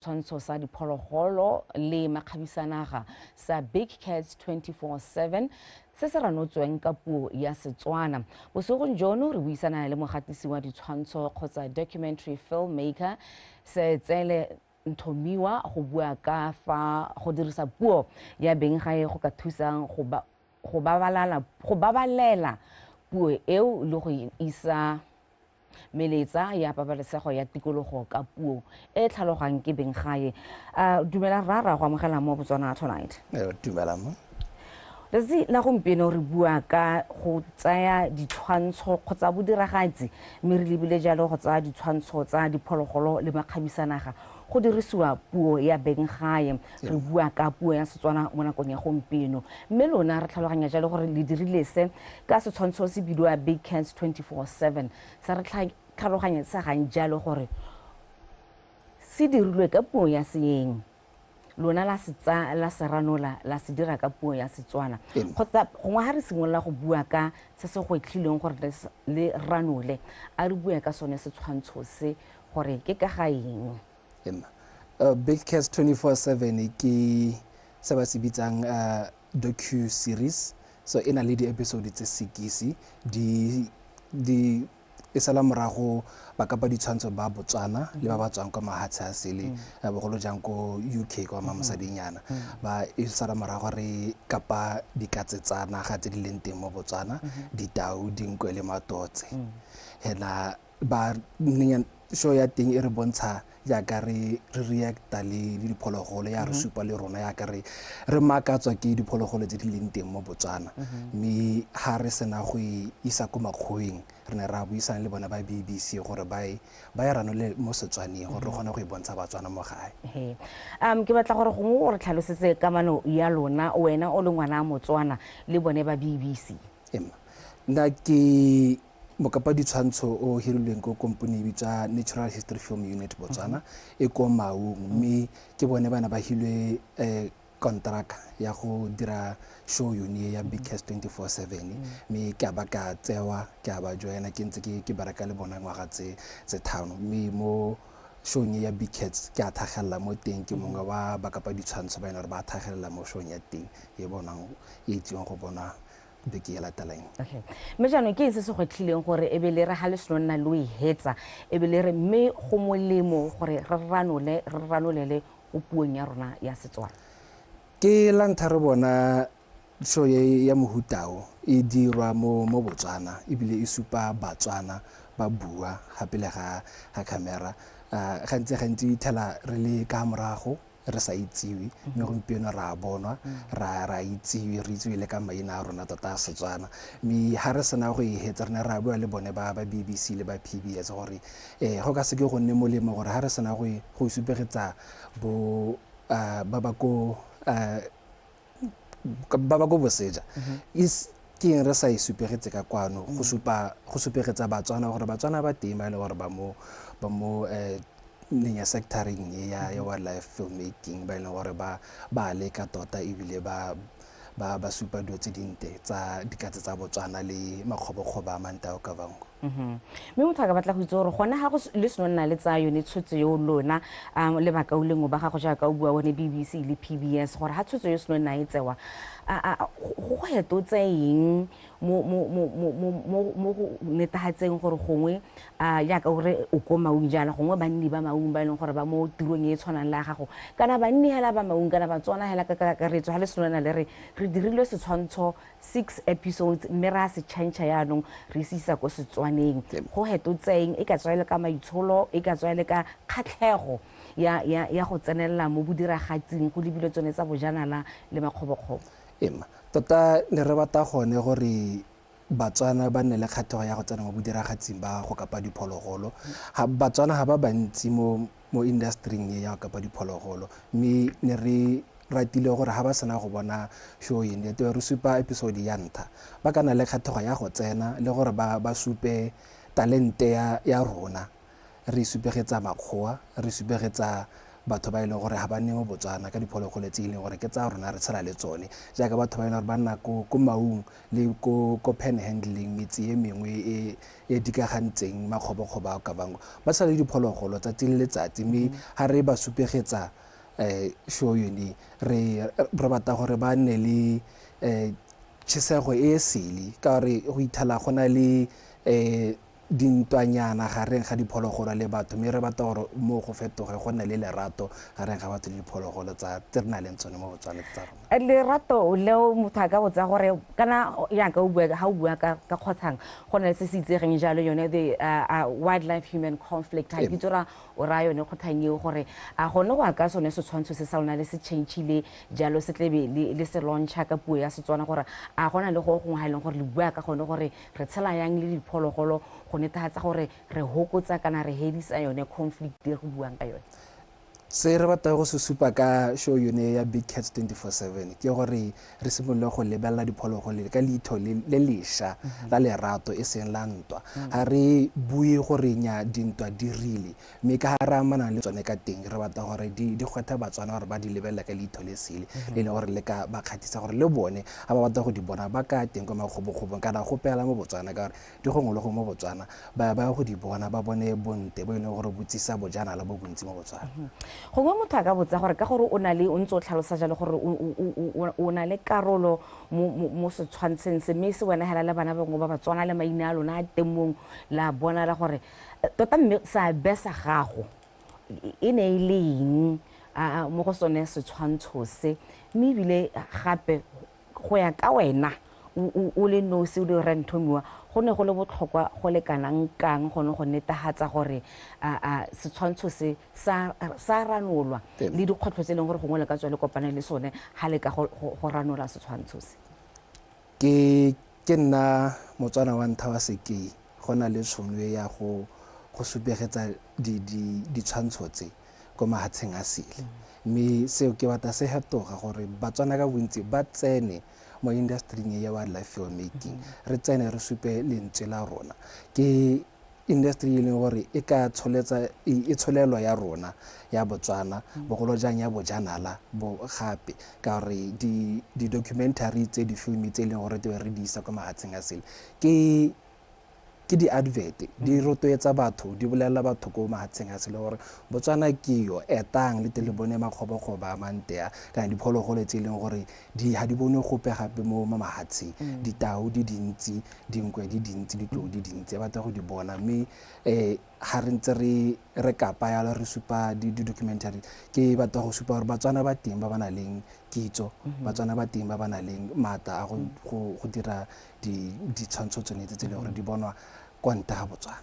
Setshwantsho sa diphologolo le makgabisanaga sa Big Cats 24/7 se se ranotsweng ka puo ya Setswana. Bosigong jono re buisana le mogatisi wa ditshwantsho kgotsa documentary filmmaker Setsele Nthomiwa go bua ka fa go dirisa puo ya beng gae go ka thusang go babalela puo eo le go isa meletsa ya pabalesego ya tikologo ka puo e tlhalogang ke beng gae. Dumela rra, go amogela mo Botswana Tonight. Dumela mo. Letsatsi la gompieno re bua ka go tsaya ditshwantsho kgotsa bodiragatsi, mme re lebile jalo go tsaya ditshwantsho tsa diphologolo le makgabisanaga go dirisiwa puo ya beng gae. Re bua ka puo ya Setswana mo nakong ya gompieno, mme lona re tlhaloganya jalo gore le dirile se ka setshwantsho se bidiwa Big Cats 24/7, sa re tlhaloganyesegang jalo gore se dirilwe ka puo ya seeng, lona la setsa la seranola la se dira ka puo ya Setswana. Kgotsa gongwe ha re simolola go bua ka se se gwetlhileng gore le ranole, a re bue ka sone setshwantsho se gore ke ka ga eng? Big Cats 24/7 ke se ba se bitsang docu series. So e na le di-episode tse 6, di e sala morago ba kapa ditshwantsho ba Botswana le ba ba tswang kwa mahatshe a sele, bogolo jang ko UK kwa Mamosadinyana. Ba e sala morago re kapa dikatse tsa naga tse di leng teng mo Botswana, ditau, dinkwe le matotse. Hela ba show ya teng e re bontsha jaaka re reacta le diphologolo, ya re supa le rona jaaka re makatswa ke diphologolo tse di leng teng mo Botswana. Mme ha re sena go e isa ko makgoweng, re ne ra buisana le bona ba BBC gore ba e ranole mo Setswaneng gore re kgone go e bontsha Batswana mo gae. Ke batla gore gongwe o re tlhalosetse kamano ya lona, wena o le ngwana Motswana le bone ba BBC. Emma, nna ke mokapa ditshwantsho o hirilweng ko company e bitswa Natural History Film Unit Botswana, e ko Maung, mme ke bone bana ba hilwe kontraka ya go dira show yone ya Big Cats 24/7, mme ke a ba ka tsewa, ke a ba joina, ke ntse ke bereka le bona ngwaga tse 5, mme mo showng ya Big Cats ke a thagelela mo teng, ke mongwe wa bakapa ditshwantsho ba e leng gore ba thagelela mo showng ya teng e bonwang, e itsewang go bonwa beke e latelang. Okay. Mme jaanong ke eng se se gwetlhileng gore e be le re ha le seno nna lo e hetsa, e be le re mme go molemo gore re ranole, re ranolele go puong ya rona ya Setswana? Ke la ntlha re bona show ya mohutao e dirwa mo Botswana, ebile e supa Batswana ba bua gape le ga camera. Gantsi e ithela re le ka morago re sa itsiwe, mme gompieno ra bonwa, ra itsiwe, re itsiwe le ka maina a rona tota a Setswana. Mme ha re sena go e hetsa, re ne ra bua le bone ba BBC le ba PBS gore go ka seke go nne molemo gore ha re sena go e supegetsa bo ba ba ko ba ba ko boseja, ke eng re sa e supegetse ka kwano, go supa, go supegetsa Batswana gore Batswana ba teng ba e leng gore ba mo neng ya sectoring e ya wildlife filmmaking, ba e leng gore ba leka tota ebile ba supa dilo tse dinte tsa dikatse tsa Botswana le makgobokgobo a Mantao Kavango. Mme motho a ka batla go itse gore gone ga go le seno nna le tsaya yone tshwetso eo lona, le bakaulengwe ba gago jaaka o bua bone BBC le PBS, gore ga tshwetso eo seno nna e tsewa, go hetotse eng mo go netefatseng gore gongwe, jaaka o re o ko Maung jaana, gongwe banni ba Maung ba e leng gore ba mo tirong e e tshwanang le ya gago, kana banni hela ba Maung kana Batswana hela ka kakaretso, ga le seno nna le re re dirile setshwantsho 6 episodes mme ra se tšhentšha jaanong re se isa ko Setswaneng, go hetotseng e ka tswa e le ka maitsholo, e ka tswa e le ka kgatlhego ya go tsenelela mo bodiragatsing go lebile tsone tsa bojanala le makgobokgobo? Emma, tota ne re batla gone gore Batswana ba nne le kgatlhego ya go tsena mo bodiragatsing ba go kapa diphologolo. Batswana ga ba bantsi mo industry-ing e ya go kapa diphologolo, mme ne re ratile gore ga ba sena go bona show e, ne re supa episode ya ntlha, ba ka nna le kgatlhego ya go tsena le gore ba supe talente ya rona. Re supegetsa makgowa, re supegetsa batho ba e leng gore ga ba nne mo Botswana ka diphologolo tse e leng gore ke tsa rona re tshela le tsone, jaaka batho ba e leng gore ba nna ko Maung le ko Panhandling, metse e mengwe e e dikagantseng makgobokgobo a Okavango, ba tshela le diphologolo tsatsi le letsatsi. Mme ga re ba supegetsa show yone, re batla gore ba nne le tšhisego e sele, ka gore go ithala go na le dintwanyana gareng ga diphologolo le batho, mme re batla gore mo go fetoge go nne le lerato gareng ga batho le diphologolo tse re nang le tsone mo Botswana tsa rona. Lerato leo motho a ka botsa gore kana jaaka o bua, ga o bua ka kgotlhang, go na le se se itsegeng jalo yone the wildlife human conflict. Ga ke itse gore o raya yone kgotlhang eo gore a gone go ya ka sone setshwantsho se sa lona le se change-ile jalo, se tlebe le se launcha ka puo ya Setswana, gore a gona le go gongwe ga e leng gore le bua ka gone gore re tshela yang le diphologolo go netefatsa gore re hokotsa kana re hedisa yone conflict e go buang ka yone. Se re batlang go se supa ka show yone ya Big Cats 24/7 ke gore re simolole go lebelela diphologolo ka leitho le lešwa la lerato, e seng la ntwa. Ga re bue gore nya dintwa di rile, mme ka ga re amanang le tsone ka teng, re batla gore di kgwethe Batswana gore ba di lebelele ka leitho le sele, le leng gore le ka ba kgathisa gore le bone ga ba batla go di bona ba ka teng kwa makgobokgobong kana go pela mo Botswana, ka gore di gongwe le gongwe mo Botswana ba ya go di bona, ba bone bonte bo e leng gore bo tsisa bojanala bo bontsi mo Botswana. Gongwe motho a ka botsa gore ka gore o na le, o ntse o tlhalosa jalo gore o na le karolo mo setshwantsheng se, mme se wena hela le bana bangwe ba Batswana le maina a lona a teng mong la bona la gore tota mme seabe sa gago e ne e le eng mo go sone setshwantsho se, mme ebile gape go ya ka wena o le nosi o le Rre Nthomiwa, go ne go le botlhokwa go le kanang kang gone go netefatsa gore setshwantsho se sa ranolwa le dikgwetlho tse e leng gore gongwe le ka tswa le kopane le sone ga le ka go ranola setshwantsho se? Ke nna Motswana wa ntlha wa sekei go na le tšhono e ya go supegetsa ditshwantsho tse ko mahatsheng a sele, mme seo ke batla se fetoga gore Batswana ka bontsi ba tsene mo industry ya wildlife filmmaking, re tsene re supe lentswe la rona. Ke industry e leng gore e ka tsholetsa e tsholelwa ya rona ya Botswana, bogolo jang ya bojanala bo gape, ka gore di-documentary tse, di-film tse e leng gore tebe re di isa kwa mahatsheng a sele ke di-advert, di rotloetsa batho, di bolelela batho ko mahatsheng a sele gore Botswana ke yo etang le tele bone makgobokgobo a mantea kana diphologolo tse e leng gore ga di bone gope gape mo mahatsheng. Ditau di dintsi, dinkwe di dintsi, ditlou di dintsi, ba batla go di bona. Mme ga re ntse re kapa yalo re supa di-documentary, ke batla go supa gore Batswana ba teng ba ba nang le kitso, Batswana ba teng ba ba nang le maatla a go dira ditshwantsho tsone tse e leng gore di bonwa kwa ntle ga Botswana.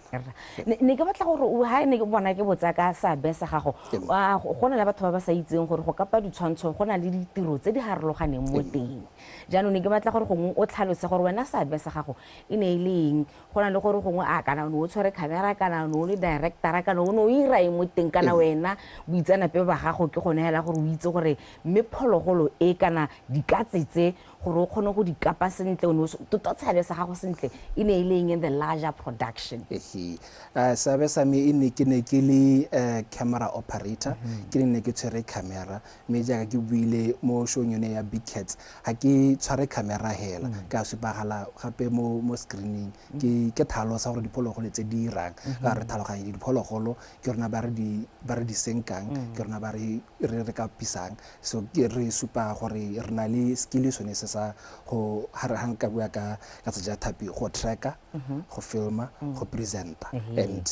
Ne ke batla gore ha ne ke bona ke botsa ka seabe sa gago, go na le batho ba ba sa itseng gore go kapa ditshwantsho go na le ditiro tse di harologaneng mo teng. Jaanong ne ke batla gore gongwe o tlhalose gore wena seabe sa gago e ne e le eng, go na le gore gongwe a kana o ne o tshwere camera, kana o ne o le director, kana o ne o ira eng mo teng, kana wena boitseanape ba gago ke gone hela gore o itse gore mme phologolo e kana dikatse tse gore o kgone go di kapa sentle, o ne tota seabe sa gago sentle e ne e le eng in the larger production? Seabe sa me e ne ke ne ke le camera operator, ke ne ke tshwere camera, mme jaaka ke buile mo showng yone ya Big Cats, ga ke tshware camera hela, ka supagala gape mo screening, ke tlhalosa gore diphologolo tse di irang, ka re tlhaloganye diphologolo ke rona ba re di senkang, ke rona ba re kapisang. So ke re supa gore re na le skill sone se sa go ha re nka bua ka sejatlhapi, go tracker, go filma, go presenter. And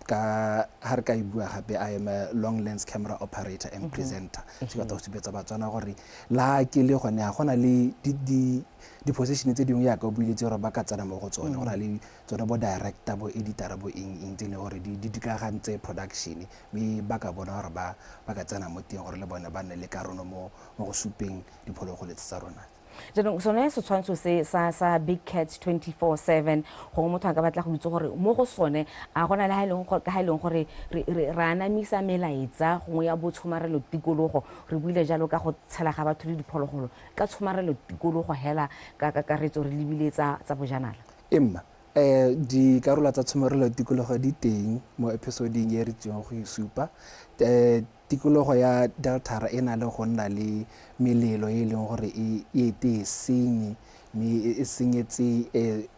ka ha re ka e bua gape, I am a long lens camera operator and presenter. Se batla go supetsa Batswana gore la ke le gone ga gona le di-position tse dingwe yaka o buile tse gore ba ka tsena mo go tsone, go na le tsone bo director, bo editor, bo eng eng tse e leng gore di dikagantse production, mme ba ka bona gore ba ka tsena mo teng gore le bone ba nne le karolo mo go supeng diphologolo tse tsa rona. Jaanong sone setshwantsho se sa Big Cats 24/7, gongwe motho a ka batla go itse gore mo go sone a gona le ha e leng gore re anamisa melaetsa gongwe ya botshomarelo tikologo, re buile jalo ka go tshela ga batho le diphologolo ka tshomarelo tikologo hela ka kakaretso re lebile tsa bojanala. Emma, dikarolo tsa tshomarelo tikologo di teng mo episodeng e re tswang go e supa. Tikologo ya Deltara e na le go nna le melelo e leng gore e ete e senye, mme e senyetse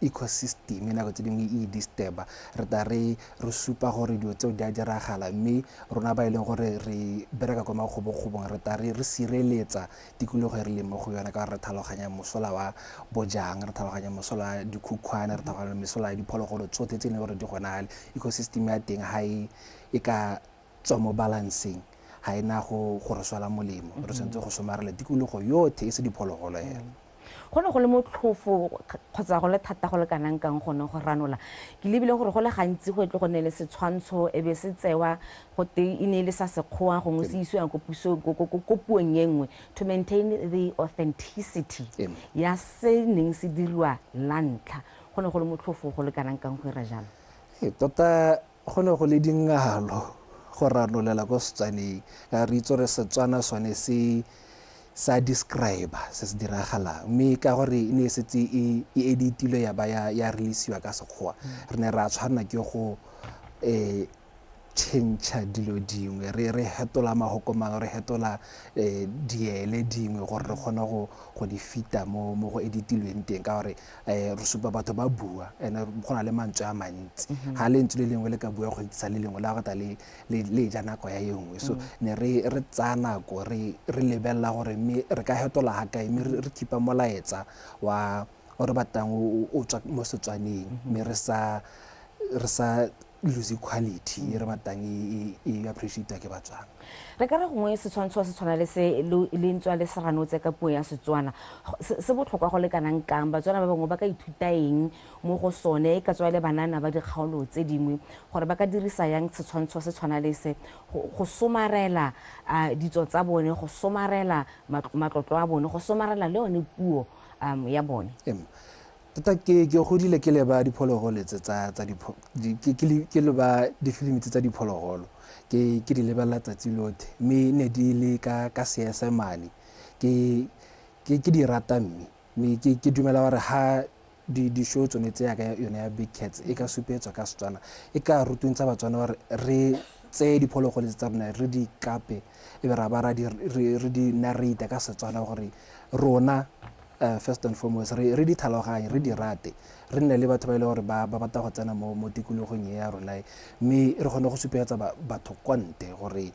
ecosystem, nako tse dingwe e disturba. Re ta re supa gore dilo tseo di a diragala, mme rona ba e leng gore re bereka kwa makgobokgobong re ta re sireletsa tikologo e re leng mo go yona, ka gore re tlhaloganya mosola wa bojang, re tlhaloganya mosola wa dikhukhwane, re tlhaloganya mosola wa diphologolo tsotlhe tse e leng gore di gona. Ecosystem ya teng ha e ka tswa mo balanceng, ga e na go re swela molemo. Re tshwanetse go somarela tikologo yotlhe, e se diphologolo hela. Go ne go le motlhofo kgotsa go le thata go le kanang kang gone go ranola? Ke lebile gore go le gantsi go tle go nne le setshwantsho e be se tsewa go te e ne e le sa sekgowa, gongwe se isiwang ko pusong, ko puong e nngwe, to maintain the authenticity ya se neng se diriwa la ntlha. Go ne go le motlhofo go le kanang kang go ira jalo? Tota go ne go le dingalo go ranolela ko Setswaneng, ka re itse gore Setswana sone se sa describe se se diragalang, mme ka gore e ne e setse e editilwe ya ba ya releasiwa ka sekgowa, re ne ra tshwanela ke go change dilo dingwe, re hetola mahoko mangwe, re hetola diele dingwe gore re kgone go di fita mo go editilweng teng, ka gore re supa batho ba bua and go na le mantswe a mantsi. Ga lentswe le lengwe le ka bua go itsa le lengwe la go ta le ja nako ya e nngwe. So ne re tsaya nako re lebelela gore mme re ka hetola ga kae, mme re keepa molaetsa wa o re batlang o tswa mo Setswaneng, mme re sa lose quality e re batlang e appreciate ke Batswana. Re ka re gongwe setshwantsho se tshwana le se le ntswa le seranotse ka puo ya Setswana, se botlhokwa go le kanang kang? Batswana ba bangwe ba ka ithuta eng mo go sone, e ka tswa le banana ba dikgaolo tse dingwe, gore ba ka dirisa yang setshwantsho se tshwana le se go somarela ditso tsa bone, go somarela matlotlo a bone, go somarela le yone puo ya bone? Tota ke godile ke leba diphologolo tse tsa ke leba difilimi tse tsa diphologolo, ke di lebelela tsatsi lotlhe, mme ne di le ka Seesemane, ke di rata, mme ke dumela gore ha di-show tsone tse yaka yone ya Big Cats e ka supetswa ka Setswana, e ka rutuntsha Batswana gore re tseye diphologolo tse tsa rona re di kape, e be ra ba re di narrate ka Setswana gore rona first and foremost re di tlhaloganye, re di rate, re nne le batho ba e le gore ba batla go tsena mo tikologong e ya rona, mme re kgone go supegetsa batho kwa ntle gore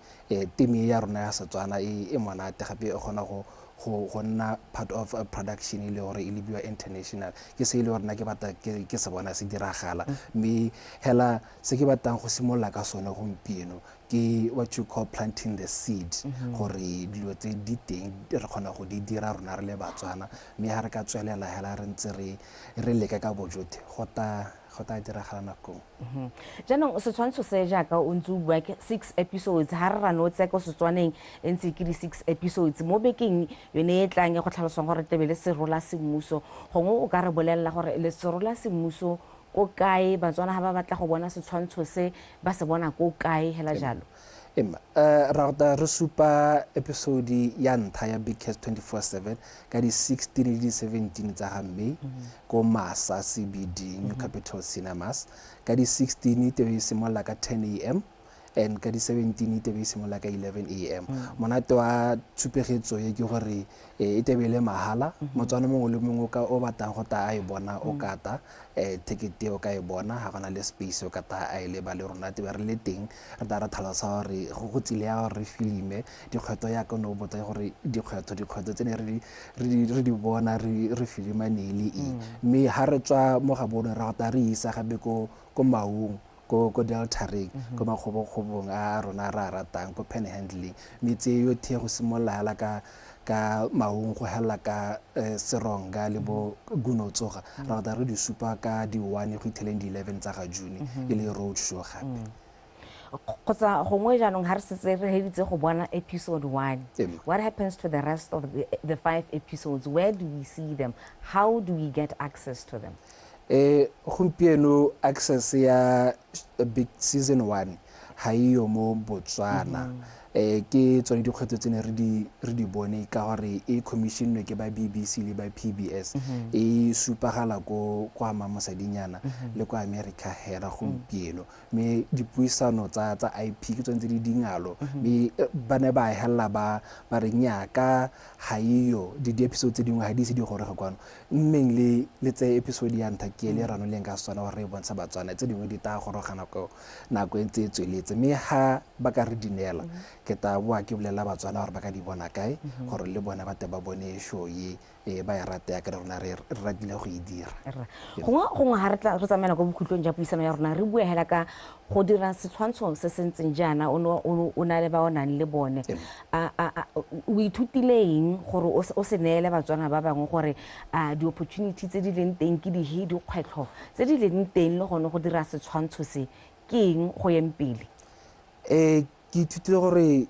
teme ya rona ya Setswana e monate, gape e kgona go nna part of a production e le gore e lebiwa international. Ke se e le gore nna ke batla ke se bona se diragala, mme hela se ke batlang go simolola ka sone gompieno ke what you call planting the seed, gore dilo tse di teng re kgona go di dira rona re le Batswana, mme ha re ka tswelela hela re ntse re leka ka bojotlhe go ta diragala nakong. Jaanong setshwantsho se jaaka o ntse o bua ke 6 episodes, ha re ranotse ko Setswaneng e ntse ke di-6 episodes mo bekeng yone e tlang e go tlhalosang gore tebe le serola semmuso, gongwe o ka re bolelela gore le serola semmuso ko kae, Batswana ha ba batla go bona setshwantsho se ba se bona ko kae hela jalo? Ra re supa episode ya ntlha ya Big Cats 24/7 ka di 16 le di 17 tsa ga May ko Masa CBD New Capital Cinemas. Ka di 16 tebe e simolola ka 10 a.m. and ka di 17 tebe e simolola ka 11 a.m. Monate wa tshupegetso e ke gore e tebe e le mahala, Motswana mongwe le mongwe o batlang go ta a e bona o ka ta ticket o ka e bona, ga gona le space o ka ta a e leba le rona tebe re le teng, re ta re tlhalosa gore go tsile ya gore re filime dikgwetlho ya ka no botsa gore dikgwetlho tse ne re di bona re filima ne le eng, mme ha re tswa mo ga bone ra go ta re isa gape ko Maung, ko Deltareng, ko makgobokgobong a rona re a ratang, ko panhandling, metse yotlhe go simolola hela ka Maung go hela ka Seronga le bo Gunotsoga, ra go re di supa ka di 1 go itheleng di 11 tsa ga June e le road show gape. Kgotsa gongwe jaanong ha re setse re heditse go bona episode 1, what happens to the rest of the 5 episodes? Where do we see them? How do we get access to them? Gompieno access ya Big Season 1 ha iyo mo Botswana. Ke tsone dikgwetlho tse ne re di bone ka gore e commissionnwe ke ba BBC le ba PBS, e supagala ko kwa Mamosadinyana le kwa America hela gompieno. Mme dipuisano tsa IP ke tsone tse di dingalo, mme ba ne ba hella ba re nnyaka ga eyo di-episode tse dingwe ga di ise di goroge kwano, mmeng le tseye episode ya ntlha ke le ranoleng ka Setswana gore re e bontsha Batswana, tse dingwe di tla goroga nako e ntse e tsweletse. Mme ga ba ka re di neela, ke tla boa ke bolelela Batswana gore ba ka di bona kae, gore le bona ba tle ba bone show e ba e rate yaka le rona re ratile go e dira. Gongwe ga re tsamaela ko bokhutlong jwa puisano ya rona, re bue hela ka go dira setshwantsho se se ntseng jaana, o na le ba o nang le bone. O ithutile eng gore o se neele Batswana ba bangwe gore di-opportunity tse di leng teng ke dihe, dikgwetlho tse di leng teng le gone go dira setshwantsho se ke eng go yeng pele? Ke ithutile gore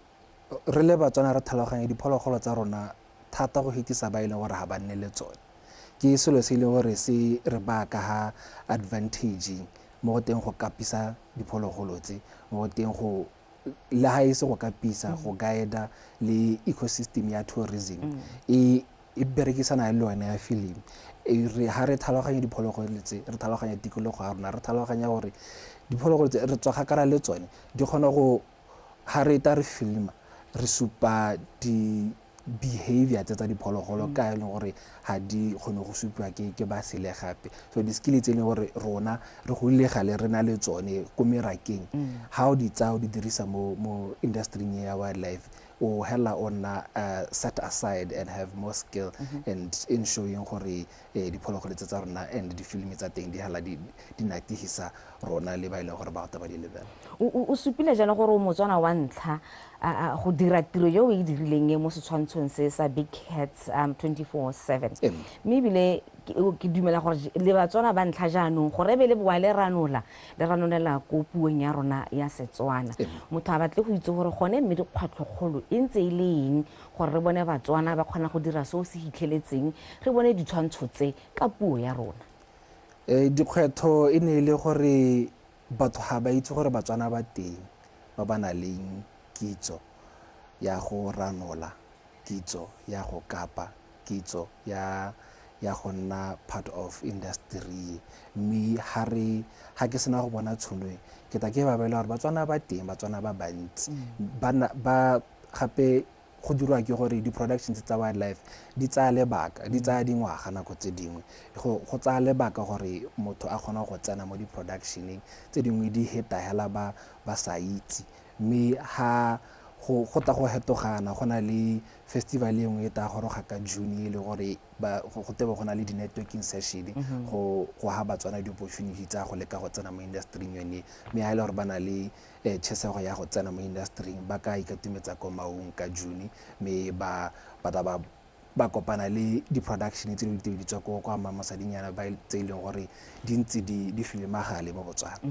re le Batswana re tlhaloganye diphologolo tsa rona thata go fetisa ba e leng gore ga ba nne le tsone. Ke selo se e leng gore se re baya ka ga advantage mo go teng go kapisa diphologolo tse, mo go teng go le ha e se go kapisa, go guide le ecosystem ya tourism e berekisana le yone ya film. Re ha re tlhaloganye diphologolo tse, re tlhaloganya tikologo ya rona, re tlhaloganya gore diphologolo tse re tswa kgakala le tsone, di kgona go ha re ta re filma re supa di behavior tse tsa diphologolo ka e leng gore ga di kgone go supiwa ke ba sele gape. So di-skill tse e leng gore rona re godile gale re na le tsone ko merakeng, ha o di tsaya o di dirisa mo industry-ing ya wildlife, o hela o nna set aside and have more skill and in showing gore diphologolo tse tsa rona and difilimi tsa teng di hela di natihisa rona le ba e leng gore ba rata ba di lebela. O supile jaana gore o Motswana wa ntlha go dira tiro eo o e dirileng e mo setshwantshong se sa Big Cats 24/7. Mme ebile ke dumela gore le Batswana ba ntlha jaanong gore ebe le boa le ranola, le ranolela ko puong ya rona ya Setswana. Motho a batle go itse gore gone mme dikgwetlhokgolo e ntse e le eng gore re bone Batswana ba kgona go dira seo se hitlheletseng, re bone ditshwantsho tse ka puo ya rona. Dikgwetlho e ne e le gore batho ga ba itse gore Batswana ba teng ba ba nang le kitso ya go ranola, kitso ya go kapa, kitso ya go nna part of industry. Mme ha ke sena go bona tšhono e, ke tla ke ba beela gore Batswana ba teng, Batswana ba bantsi. Ba gape go dirwa ke gore di-productions tsa wildlife di tsaya lebaka, di tsaya dingwaga nako tse dingwe. Go tsaya lebaka gore motho a kgone go tsena mo di-productioneng tse dingwe di heta hela ba sa itse. Mme ha go tla go hetogana, go na le festival e nngwe e tla goroga ka June e le gore go tebe go na le di-networking session go ha Batswana di-opportunity tsa go leka go tsena mo industry-ing yone. Mme ha e le gore ba na le tšhesego ya go tsena mo industry-ing, ba ka ikatumetsa ko Maung ka June, mme ba tla ba kopana le di-production tse di tswa ko kwa Mamosadinyana ba tse e leng gore di ntse di filmagale mo Botswana.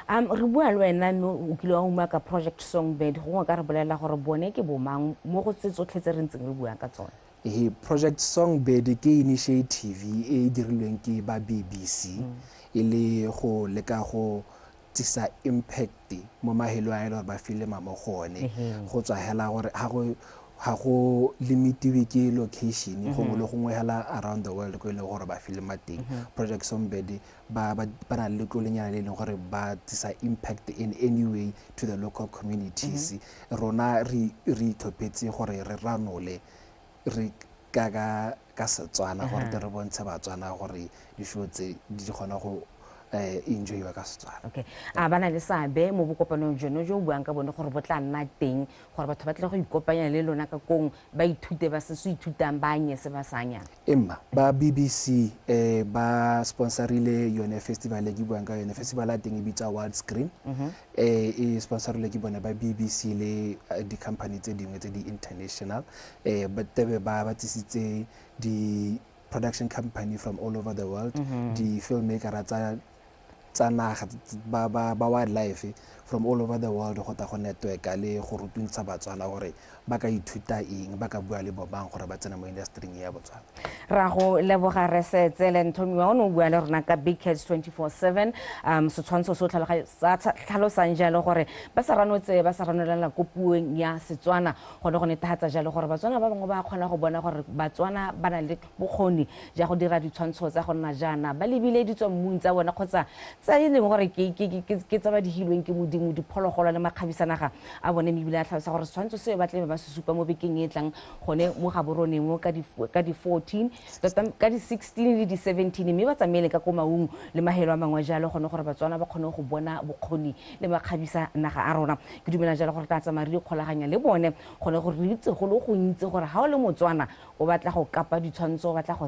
Re bua le wena mme o kile wa umaka Project Songbird, gongwe ka re bolelela gore bone ke bomang mo go tse tsotlhe tse re ntseng re buang ka tsone. Project Songbird ke initiative e e dirilweng ke ba BBC e le go leka go tsisa impact mo mahelong a e leng gore ba filma mo go one. Go tswa hela gore ha go limitiwe ke location, gongwe le gongwe hela around the world ko e leng gore ba filma teng. Project Songbird ba na le letlolenyana le e leng gore ba tsisa impact in any way to the local communities. Rona re itlhophetse gore re ranole re ka Setswana gore re bontshe Batswana gore di-show tse di kgona go enjoyiwa ka Setswana. Okay. A ba na le seabe mo bokopanong jono jo o buang ka bone gore bo tla nna teng gore batho ba tle go ikopanya le lona ka kong, ba ithute ba se se ithutang, ba anye se ba sa anyang. Emma, ba BBC ba sponsorile yone festival e ke buang ka yone. Festival ya teng e bitswa Wild Screen. E sponsorile ke bone ba BBC le di-company tse dingwe tse di international. Ba tebe ba tsisitse di production company from all over the world, di filmmaker tsa naga ba wildlife from all over the world go tla go networka le go rutuntsha Batswana gore ba ka ithuta eng, ba ka bua le bobang gore ba tsene mo industry ya Botswana. Ra go leboga Resetsele Nthomiwa, o ne o bua le rona ka Big Cats 24/7, setshwantsho se o tlhalosang jalo gore ba sa ranotse ba sa ranolela ko puong ya Setswana, gone go netefatsa jalo gore Batswana ba bangwe ba kgona go bona gore Batswana ba na le bokgoni ja go dira ditshwantsho tsa go nna jaana ba lebile ditswammung tsa bona kgotsa tsa e leng gore ke tsa ba dihilweng ke Modimo, diphologolo le makgabisanaga a bone. Mme ebile a tlhalosa gore setshwantsho seo ba tle ba se supa mo bekeng e tlang gone mo Gaborone mo ka di-14 tota ka di-16 le di-17, mme ba tsamaele ka ko Maung le mahelo a mangwe jalo gone gore Batswana ba kgone go bona bokgoni le makgabisa naga a rona. Ke dumela jalo gore tla tsamaya re ikgolaganya le bone gone gore re itse go le gontsi gore ga o le Motswana o batla go kapa ditshwantsho, o batla go